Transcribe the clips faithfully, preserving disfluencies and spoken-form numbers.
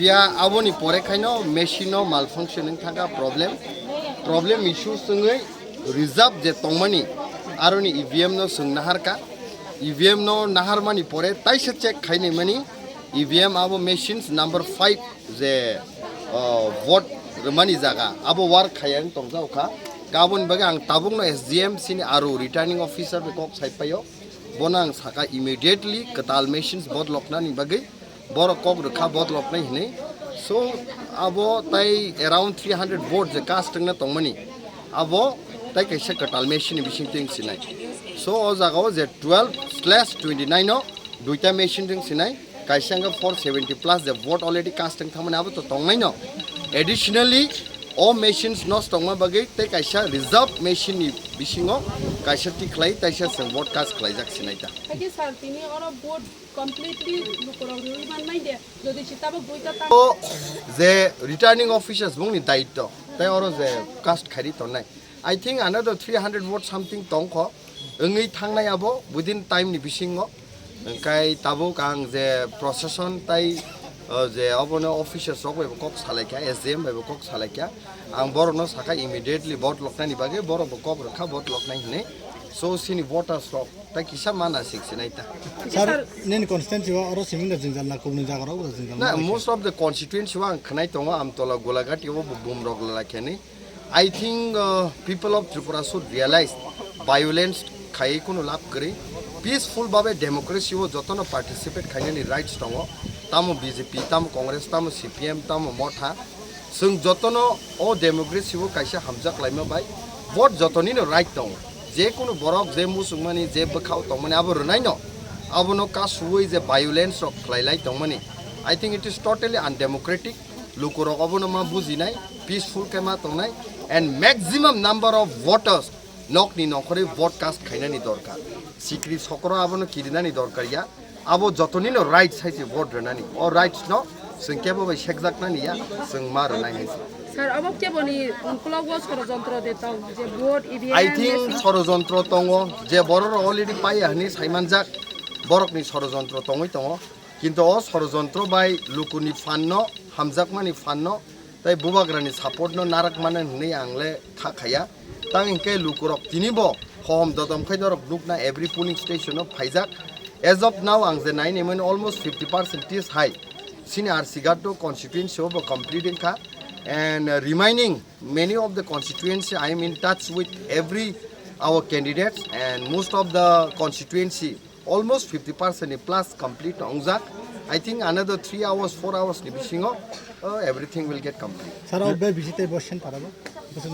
Ya, aboni pore khaino machine no malfunction wng thangkha, problem, problem issue swngwi reserve je tongmani aroni E V M no swng naharkha. E V M no naharmani pore taisa check khainai mani E V M abo machines number five je, o, vote rwmani jaga abo work khaiya wng tongjak kha. Aboni bagwi ang tabukno S D M sini aro returning officer bai kok sai paio, bono ang saka immediately kwtal machines bodloknani bagwi borok kok rwkha bodloknai hinwi. So abo tai around three hundred vote je cast wngna tongmani, abo tai kaisa kwtal machine ni bising twi wng sinai. So o jaga o je twelve slash twenty nine o duita machine wng sinai, kaisa wngkha four seventy plus je vote already cast wng thangmani abo to tongnai no. Additionally o machines nosto wngma bagwi tei kaisa reserve machine ni bisingo kaisa tikhlai taisa chwng vote cast khlaijak sinai ta. Haikhe sir, tini oro vote completely lukurok rwui manmai de, jodi se tabuk duita tang- O je returning officers bongni daitto, tei oro je cast khairi tongnai. I think another three hundred vote something tongkho, wngwi thangnai abo within time ni bisingo. Hwnkhe tabuk ang je procession tai, o, je obono officers rok bai bo kok salaikha, S D M bai bo kok salaikha. Ang borokno sakha immediately vote loknani bagwi, borok bo kok rwkha vote loknai hinwi. So sini voters rok tai kisa mana sik sinai ta. Sir, nini constituency o oro simi da jwngjal na kubuni jaga rok jwngjal na, most of the constituency o ang khwnai tongo, Amtola, Golaghat o bo bum rok lalai khe ni. I think, uh, people of Tripura should realize violence khai kunu lab kwrwi. Peaceful babe democracy o jotono participate khainani rights tongo. Tamo B J P, tamo Congress, tamo C P M, tamo Motha. Chwng jotono o democracy o kaisa hamjak laima bai vote jotonino right tongo. Je kunu borok je muchungmani, je bwkhao tongmani abo rwnaino, abono kasuwi je violence rok khlai lai tongmani, I think it is totally undemocratic. Lukurok obono ma bujinai, peaceful khe ma tongnai, and maximum number of voters nokni nongkhorwi vote cast khainani dorkar. Sikri sokro abono kirinani dorkar ya. Abo jotonino rights hai se vote rwnani. O rights no chwng kebo bai sekjaknani ya, chwng ma rwnai hai se. Sir, abo keboni ukulok o sorojontro de tong, je vote, E V M, I think machine. Sorojontro tongo, je borok already paiya hwnwi saimanjak, borokni sorojontro tongwi tongo. Kintu o sorojontro bai lukuni phanno, hamjakmani phanno, tei bubagrani support no narak mano hwnwi ang le kha khaya. Tang hinkhe lukurok tini bo hohom dodom khai norok nukna every polling station o phaijak. As of now ang je nai naimani almost fifty percent tis hai. Sini R C Ghat constituency o bo complete wngkha. And, uh, remaining many of the constituency I am in touch with every our candidates and most of the constituency almost fifty percent ni plus complete wngjak. I think another three hours, four hours ni bisingo, uh, everything will get complete. Sir, o be bisi tei bo center abo?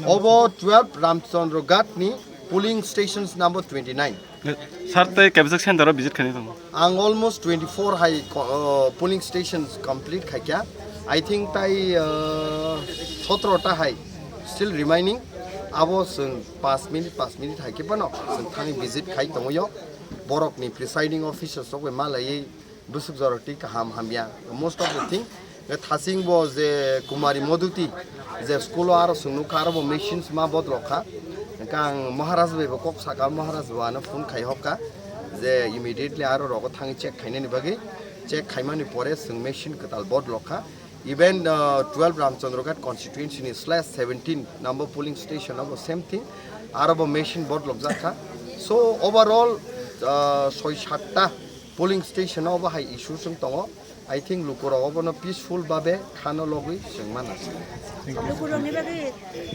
Obo twelve Ramchandra Ghat ni polling stations number twenty nine. Sir, tei kaibijak center o visit khainai tongo? Ang almost twenty four hai ko-, uh, polling stations complete khaikha. I think tai, uh, sotro ta hai still remaining. Abo chwng panch minute, panch minute hai khe phano chwng thangwi visit khai tongwi o. Borokni presiding officers rok bai malaiwi bwswk jorok twi kaham hamya. Most of the thing, eh, thasing bo je Kumari Moduti, je school o aro chwng nukha, aro bo machines ma bodlok kha. Hwnkhe ang Maharaj bai bo kok saka, Maharaj bo ano phone khai hokha je immediately aro rogo thangwi check khainani bagwi. Check khaimani pore chwng machine kwtal bodlok kha. Even, uh, twelve Ramchandra Ghat constituency ni slash seventeen number polling station abo same thing, aro bo machine bodlok jak kha. So overall, uh, soi satta polling station o bo hai issue chwng tongo. I think lukurok obono peaceful babe khano logwi chwng mana. Lukurokni bagwi